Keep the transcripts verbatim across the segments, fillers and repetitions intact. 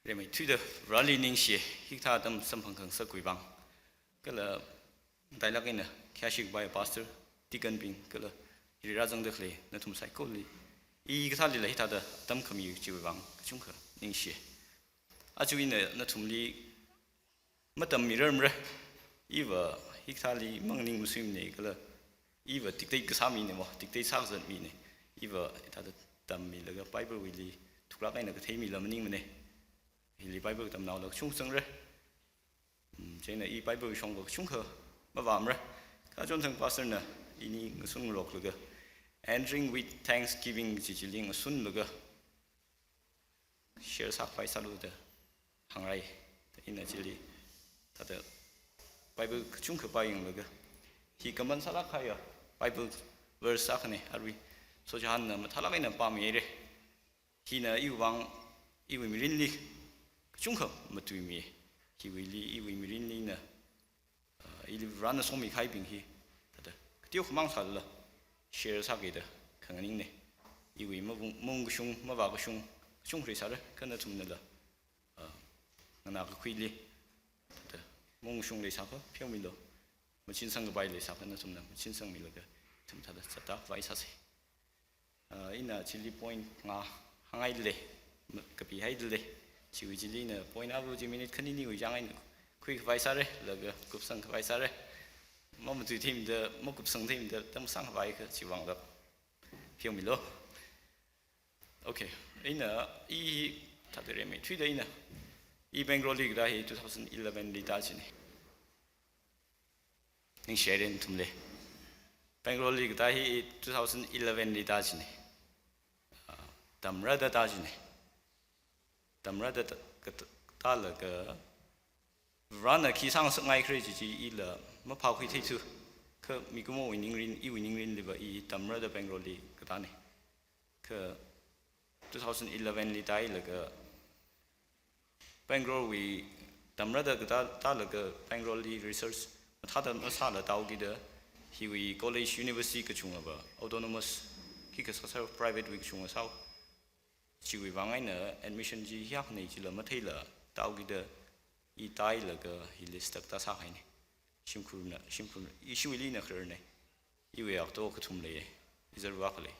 Rimeithuida Vareli ningshi, hikathā atam samphang khangasakwui vang. Kala matailāk eina khayāshi kapai pastor, deacon bing, kala hili rāzangda khalei nathum saikorali, i kathālila hithāda atam khami chiwui vang kachungkha ningshi. Aja ina nathumli matammirarmara. Iva hikathāli manganing masuimana kala iva dictate kasā mina mo, dictate sākazat mina. Iva hithāda tammilaga Bible wuili thuklāk eina katheimila maningmana. Hili Bible tamnaola kachungkha zangra. Hmm, chieina i Bible shongva kachungkha mavāmara. Kha Johnson pastor na ini ngasun ngaroklaga Entering with Thanksgiving chi chili ngasunlaga share sākhavai sālu da hāngrai. Ina chili thāda Bible kachungkha pāyanglaga, hi common sālāk kahaiya Bible verse akhana, arui Sochihānna mathālāk eina pāmihaira. Hina iwui vang, iwui mirinli kachungkha matuimi. Hiwuili iwui mirinli na, ah, ili Varena somi kahaibing hi, thāda kateokhamang sālala share sāki da khanganingna. Iwui mavung, maungkashung, mavākashung kachungkha leisāra, kha nathumnala, ah, nganākakhuili thāda maungkashung leisākha pheomilu. Machinsang kapai leisākha nathumna machinsangmilaga ithum thāda zatda khavai sāsa. Ah, ina chili point nga hānghaida lei, ma-, kapihaida lei. Chiwui chili ina point abu chi minute khaniniwui chang eina khuikhavai sāra, laga kupsangkhavai sāra. Mamatui theimada, makupsang theimada tamsangkhavai kha chiwui vangda pheomilu. Okay, ina i thāda rimeithuida ina i Bangalore li katā hi two thousand eleven li tāchina. Ningshihaira nathumli. Bangalore li katā hi two thousand eleven li tāchina. Ah, tamrada tāchina. Tamrada tā, kat-, tālaga Varena khi sāngasakngaikhala chi chi ila maphākhuitheithu. Kha mikumowui ningrin, iwui ningrinliva i tamrada Bangalore li katāna. Kha two thousand eleven li tāhailaga Bangalore wui tamrada katā, tālaga Bangalore li research mathāda masāla tāhaokida hiwui college university kachungava autonomous, khikha sāsā private wui kachunga sāhao. Chiwui vang eina admission chi hiyākhanei chila matheila tāhaokida i tāhailaga hili stuck tāsākahaina. Shimkhurna, shimkhurna, ishiwuili ina khararna. Iwui akhto kathum lei, izarva akha lei.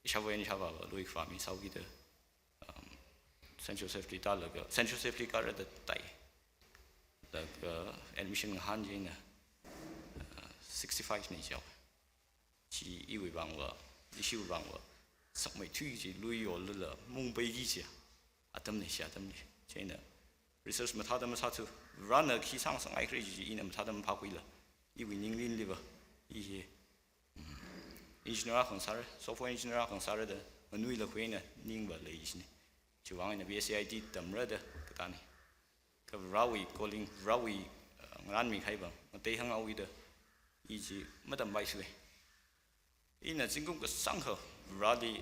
Ishāvā eina ishāvāva lui khavā mi sāhaokida, um, Saint Joseph li tālaga, Saint Joseph li kārada tāi. Laga admission ngahān chieina, uh, sixty-five nei jihaowa. Chi iwui vangva, ishiwui vangva sakmeithui kaji lui yollala maungpaiki kaji atamna, chi atamna. Chieina research mathāda masāthu, Varena khi sāngasakngaikhala chi chi ina mathāda maphākhuila, iwui ningrinliva, i hi, mm, engineer akha ngasāra, software engineer akha ngasārada nganuilakhui eina ningva leishina. Chiwui vang eina B S C I T tamrada katāna. Kha Varewui calling, Varewui, uh, ngarānmi kahaiva ngatei hānghaokida i chi matampai sui. Ina zingkum kasāngkha Vareli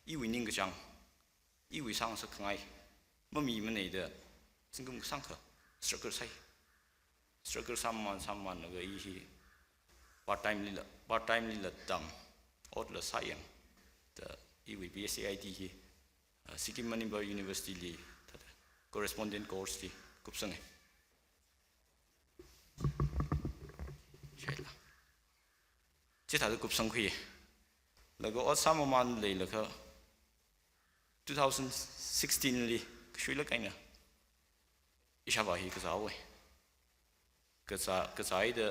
iwui ningkachāng, iwui sāngasakkhangai mamimanei da zingkum kasāngkha struggle sāi. Struggle sāmaman sāmamanlaga i hi part time lila, part time lila tam, otla sāyang da iwui B S C I T hi, uh, Sikkim Manipur University li thāda correspondent course chi kupsanga. Chila. Chithāda kupsangkhui. Laga ot sāmaman leilakha two thousand sixteen li kashuilāk eina ishāvā hi kazāhaowa. Kazā, kazāhaida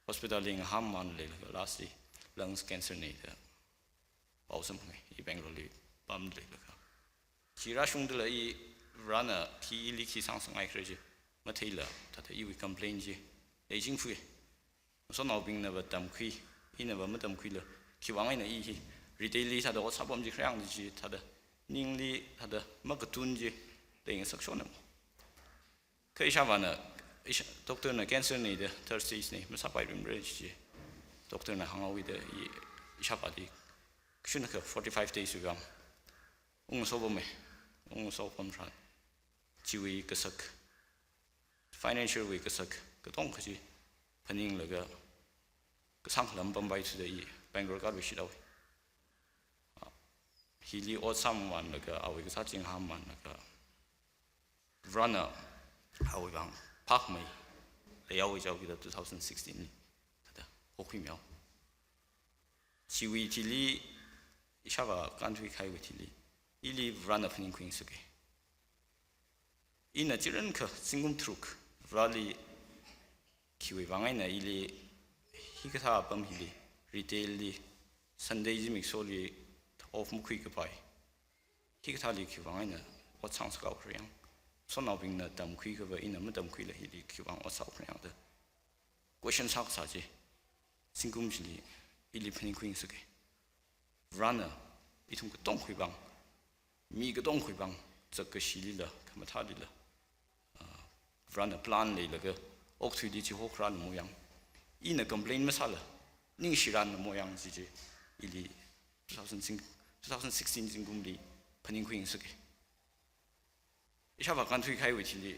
hospital li ngahānmaman leilakha last li lungs cancer nei da pao samphanga, i Bangalore li pamda leilakha. Chi rāshungdala i Varena khi ili khi sāngasakngaikhala chi matheila thāda iwui complain chi leichingfui. Masotnaobingnava tamkhui, inava matamkhuila, khiwui vang eina i hi retail li thāda ot sāpam chi kharang chi thāda ningli thāda makatun chi leingasakshona mo. Kha ishāvāna, isha-, doctor na cancer nei da third stage nei, masāpairumra chi. Doctor na hānghaoda i, ishāvāli kashunakha forty-five days wui vang ungngasopama, ungngasopam tharan chiwui kasak, financial wui kasak katonga chi phaninglaga kasāngkhala mapampaithuda i Bangalore kaluishithaowa. hili ot sāmamānlaga, awui kasā ching hāmamānlaga, Varena awui vang phākhamei leihaowa jihaokida two thousand sixteen li thāda hokhuimihaowa. Chiwui thili, ishāvā kānthui kahaiwui thili, ili Varena phaningkhui ngasaka. Ina chirānkha zingkum tharuk Vareli khiwui vang eina ili hikathā apam hili, retail li, Sunday zimiksholi off makhuikapai, hikathāli khiwui vang eina ot sāngasak haokhala yang, sonaobingna tamkhuiakhava ina matamkhuila hili khiwui vang ot sāhaokhala yang da question sākasā chi, zingkum chili ili phaningkhui ngasaka. Varena ithum katonga khuivang, mi katonga khuivang, zakkashilila, khamathālila, ah, Varena plan leilaga okathuili chi hokharāna mo yang, ina complain masāla, ningshirāna mo yang chi chi, ili two thousand six, two thousand sixteen zingkumli phaningkhui ngasaka. Ishāvā kānthui kahaiwui thili,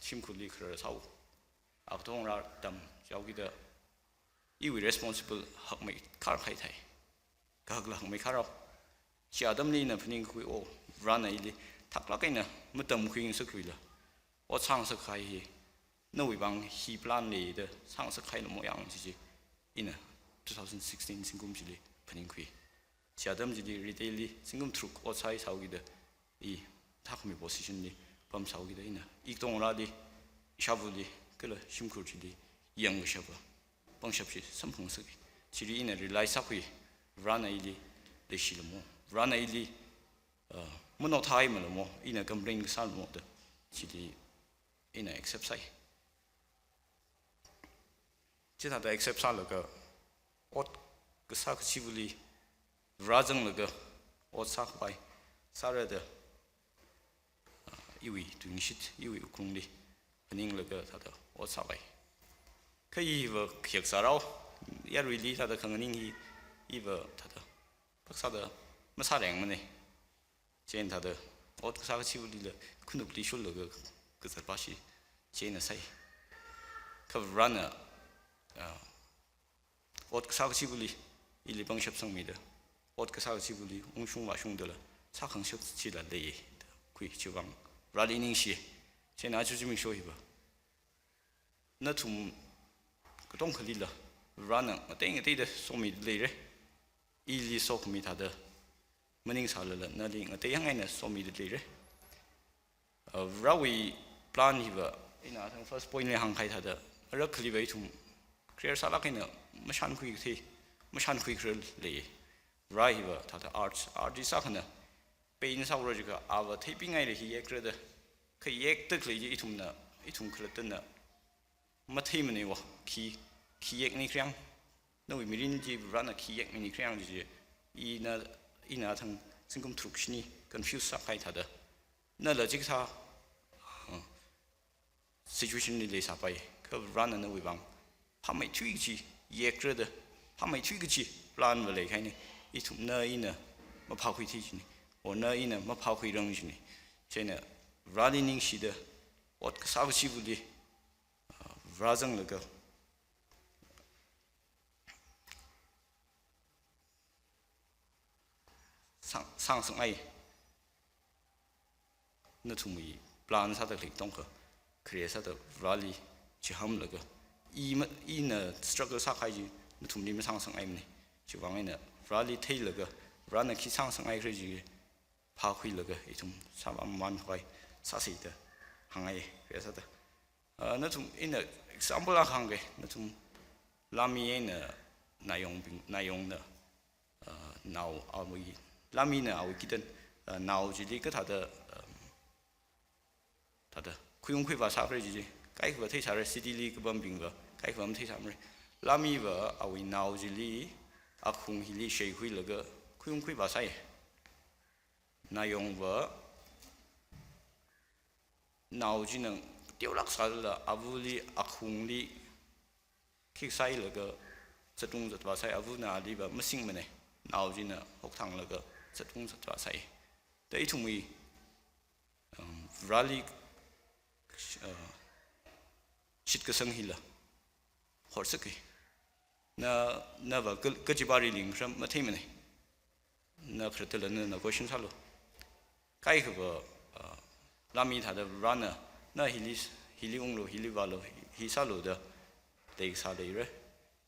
shimkhurli khararchao, akatong rātam jihaokida, iwui responsible hakmeikhar kahai thai. Kahakla hakmeikhar haowa. Chi atamli ina phaningkhui, o, Varena ili thaklāk eina matamkhui ngasakluila, ot sāngasak kahai hi, nawui vang hi plan lei da sāngasak kahaina mo yang chi chi, ina two thousand sixteen zingkum chili phaningkhui. Chi atam chili retail li zingkum tharuk ot sāhaisāhaokida, i thākhamei position li pamsāhaokida, ina ikatonga rāli, ishāvali, kala shimkhur chili yangkashapa, pangshap chi samphang ngasaka. Chili ina realize sākhui, Varena ili leishila mo, Varena ili, uh, manothai mala mo, ina complain kasāla mo da, chili ina accept sāi. Chithāda accept sālaga, ot kasā kachivali, Vare zanglaga, ot sākhavai sāra da, ah, iwui tuingashit, iwui wuklungli phaninglaga thāda ot sāvai. Kha iva khayak sārao, yaruili thāda khanganing hi, iva thāda phāsāda masārengmana. Chieina thāda ot kasā kachivalila khanukli shullaga kazat pāshi, chieina sāi. Kha Varena, ah, ot kasā kachivali ili pangshap sangmida, ot kasā kachivali ungshung vāshungdala sākhangasak chila lei, khui chiwui vang Vareli ningshi. Chieina aja zimiksho hiva, nathum katongkhalila Varena ngatei ngateida somida leira. Ili sokhami thāda maningsālala nali ngatei hāng eina somida leira. Uh, Varewui plan hiva, ina athang first point li hāngkahai thāda, arak khaliva ithum career sālāk eina mashānkhui kathei, mashānkhui kharar lei. Vare hiva thāda arts, artist akhana paint sāhaora jiakha, ava theipingaira hi yekra da, kha yekda khalei chi ithumna, ithum khalattana matheimana wa, khi, khi yekni khriyang, nawui mirin chi Varena khi yekmini khriyang chi, ina, ina athang zingkum tharuk shini confuse sākahai thāda, nala chikathā, uh, situation li leisāpai, kha Varena nawui vang phāmeithui kachi yekra da, phāmeithui kachi plan va leikahaina, ithumna ina maphākhuithei china, or na ina maphākhuirang china. Chieina Vareli ningshida, ot kasā kachivali, ah, Vare zanglaga sāng, sāngasakngai. Nathumwui plan sāda khalei katongkha, khare sāda Vareli chihānlaga, i ma, ina struggle sākahai chi nathumli masāngasakngaimana. Chiwui vang eina Vareli theilaga, Varena khi sāngasakngaikhala chi phākhuilaga ithum sāvāmamānkhavai sāsa da hāngngai, khare sāda. Ah, nathum, ina example akha hāngga, nathum Lami eina Nayongbing, Nayongna, ah, nao awui, Lamina awui kitten, ah, nao chili kathāda, um, thāda khuiung khuivā sākhala chi, kaikhava theisāra, city li kapambingva kaikhava matheisāmara. Lamiva awui nao chili, akhung hili sheikhuilaga khuiung khuivā sāi. Nayongva nao china teolāk sālala avali akhungli khikha sāhailaga zatung zatvā sāi, avana aliva masingmana, nao china hokthanglaga zatung zatvā sāi. Da ithumwui, um, Vareli, uh, shitkasang hila horsaka. Na, nava ka, kachiva rilingkhala matheimana. na kharattala nana question sālu. Kaikhava, ah, lāmi thāda Varena, na hili, hili unglu, hili vālu, hi sālu da leikasā leira.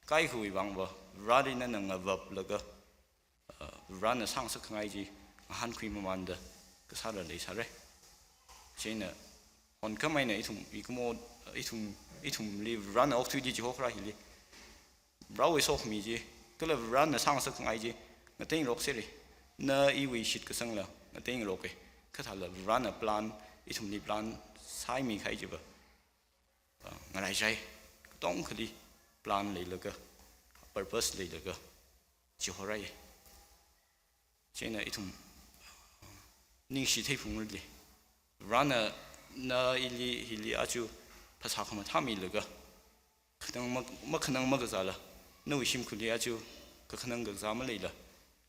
Kaikhawui vangva, Vareli nana ngavaplaga, ah, Varena sāngasakkhangai chi ngahānkhui mamānda kasāla leisāra. Chieina, honkhamei eina ithum, ikumo, ithum, ithumli Varena okthuili chihokharā hili Varewui sokhami chi, kala Varena sāngasakkhangai chi, ngateirok seri. Na iwui shitkasangla ngateiroka. Kha thāla Varena plan, ithumli plan sāmikahai chiva, ah, ngaraichai. Katongkhali plan leilaga, purpose leilaga, chihorai. Chieina ithum ningshi theiphungrali. Varena na ili hili aja phasā khamathā milaga, khanang ma-, makhanang makazāla, nawui shimkhurli aja kakhanang kakazā maleila,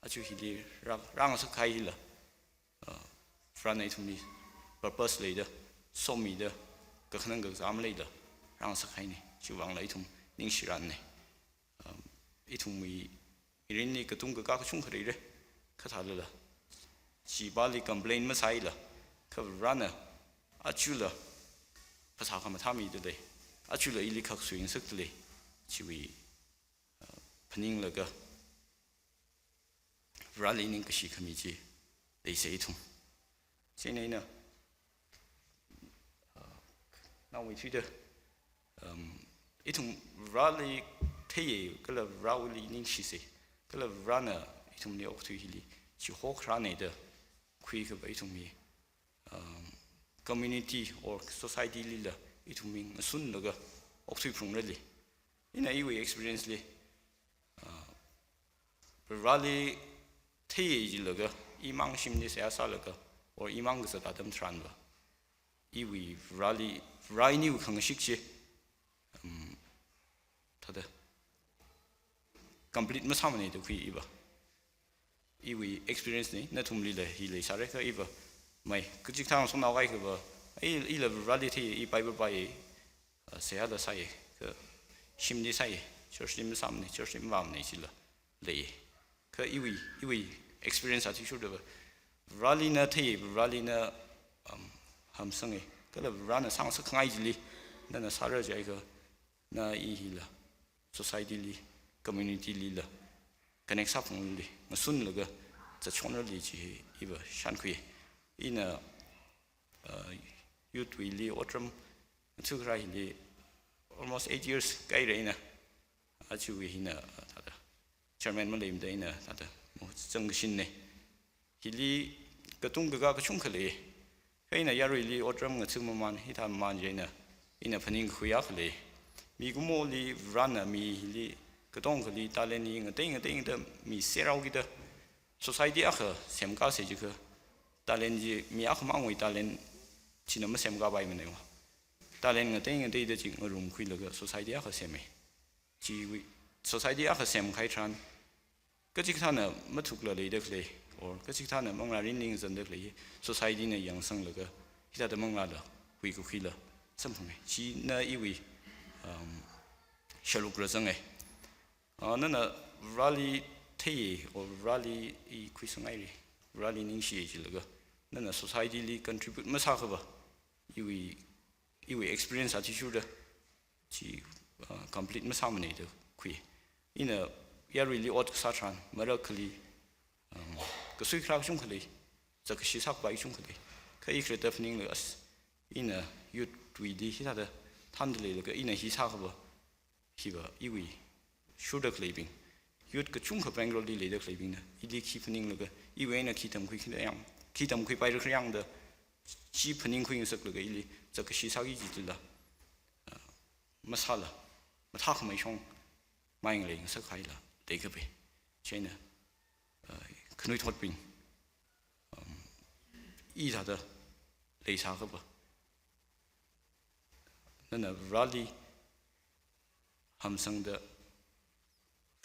aja hili rā, rāngasakkahai hila, ah, Varena ithumli purpose leida, somida, kakhanang kakazā maleila, rāngasakkahaina. Chiwui vangla ithum ningshirānna. Um, ithumwui mirinli katung kakā kachungkha leira. Kha thālala, chipāli complain masāla, kha Varena ajala phasā khamathā mida lei, ajala ili khaksuingasakda lei, chiwui, uh, phaninglaga Vareli ningkashi khami chi leisa ithum. Chieina ina, uh, naowui thuida, um, ithum Vareli theiya, kala Vareli ningshisa, kala Varena ithumli okthui hili chihokharāna da khuikhava ithumwui, um, community or society lila ithumwui ngasunlaga okthuiphungrali. Ina iwui experience li, uh, Vareli theiya jilaga, imang shimli seihā sālaga, or imang kazat atam tharanva, iwui Vareli, Vare iniwui khangashik chi, um, thāda complete masāmana da khui iva. Iwui experience na, nathumlila hi leisāra kha iva. Mai, kachikathā ngasotnao kaikhava, i, ila Vareli theiya, i Bible pāya, ah, seihāla sāya, kha shimli sāya, church li masāmana, church li mavāmana chila leiya. Kha iwui, iwui experience athishurdava, Vareli na theiya, Vareli na, um, hamsanga, kala Varena sāngasakkhangai chili nana sāra jiakha, na i hila society li, community lila connect sāphungrali, ngasunlaga zatshonrali chi iva shānkhui. Ina, uh, youth wuili otram ngathakharā hili almost eight years kahaira ina. Ajawui hina, uh, thāda chairman maleimada ina thāda mazangkashinna. Hili katung kakā kachungkha lei. Kha ina yaruili otram ngatha mamān, hithā mamān chieina ina phaningkakhui akha lei. Mikumoli Varena mi hili katongkhali talent hi ngatei ngateida miserhaokida, society akha semkāsa jiakha, talent chi mi akhamangwui talent china masemkāpaimana. Talent ngatei ngateida chi ngarumkhuilaga society akha sema. Chiwui society akha semkahai tharan, kachikathāna mathukla leida khalei, or kachikathāna manglā rinli ngazanda khalei, society na yangsanglaga, hithāda manglāla huikakhuila samphanga. China iwui, um, shaluk rāzanga. Ah, nana Vareli theiya, or Vareli i khuisangngaira, Vareli ningshiya jilaga, nana society li contribute masāakhava, iwui, iwui experience athishurda chi, ah, complete masāmana da khui. Ina yaruili ot kasā tharan, marakhali, um, kasui kharā kachungkha lei, zakkashi sākapai kachungkha lei. Kha i khalatta phaninglaga, as, ina youth wuili hithāda thānda leilaga, ina hi sāakhava, hiva iwui shurda khaleibing, youth kachungkha Bangalore li leida khaleibingna ili khi phaninglaga, iwui eina khi tamkhui khala yang, khi tamkhuipaira khala yang da chi phaningkhui ngasaklaga ili zakkashi sāki jilala, ah, masāla, mathākhamei shong mai ngalei ngasakkhaila leikapai. Chieina, ah, khanuithotbing, um, i thāda leisāakhava, nana Vareli hamsangda,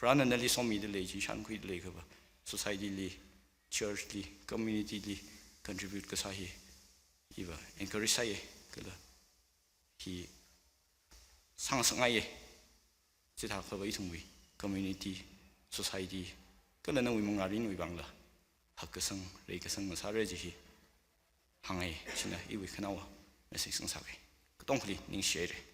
Varena nali somida lei chi shānkhuida leiakhava, society li, church li, community li contribute kasā hi iva encourage sāya, kala hi sāngasakngaiya. Chithāakhava ithumwui community, society, kala nawui manglā rinwui vangla hakkasang, reikasang ngasāra kaji hi hāngai, china iwui khanaowa message ngasākei. Katongkhali ningshihaira.